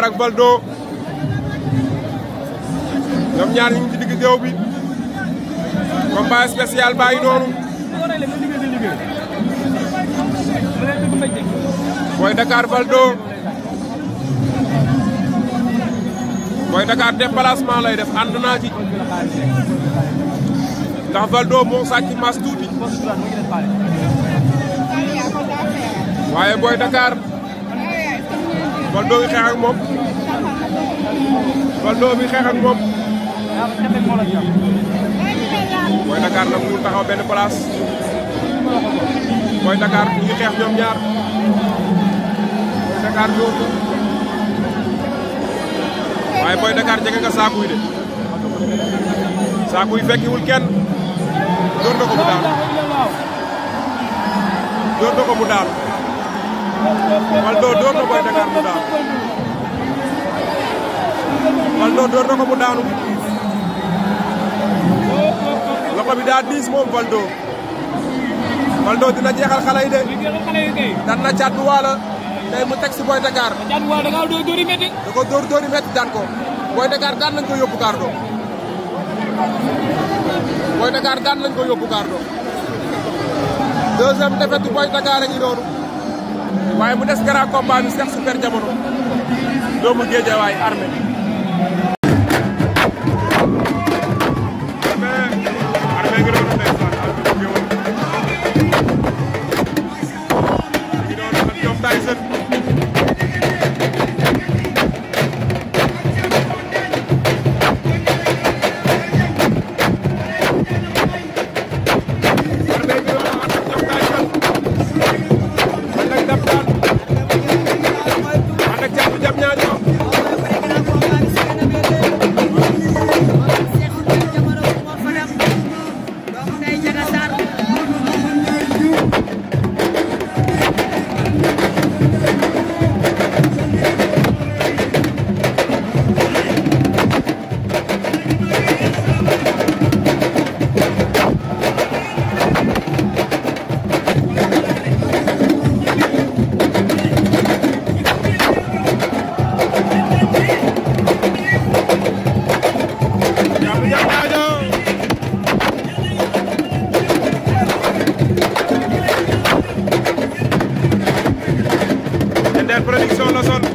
ak Valdo ñoom ñaar ñu ngi ci digg géew bi combat spécial baa ngi noonu Boy Dakar Valdo Boy Dakar déplacement lay def ànd naa ci ndax Valdo moo sàcc mas tuuti waaye Boy Dakar Valdo bi xeex ak moom Valdo bi xeex ak moom Boy Dakar nag mu taxaw benn place Boy Dakar ñu ngi xeex ñoom ñaar Boy Dakar dóor ko waaye Boy Dakar jege nga saakuy de saakuy fekkiwul kenn dóor na ko mu daanu dóor na ko mu daanu Valdo dóor na Boy Dakar mu daanu Valdo dóor na ko mu daanu loxo bi daa diis moom Valdo dina jeexal xale yi de daan na caat bu waala tey mu teg si Boy Dakar da ko dóori metti daan ko Boy Dakar daan nañ ko yóbbu Gardo Boy Dakar daan nañ ko yóbbu Gardo deuxième défaite Boy Dakar a ngi noonu waaye mu des grand combat bi Cheikh Super Diamono doomu Guédiawaye Armé Production la son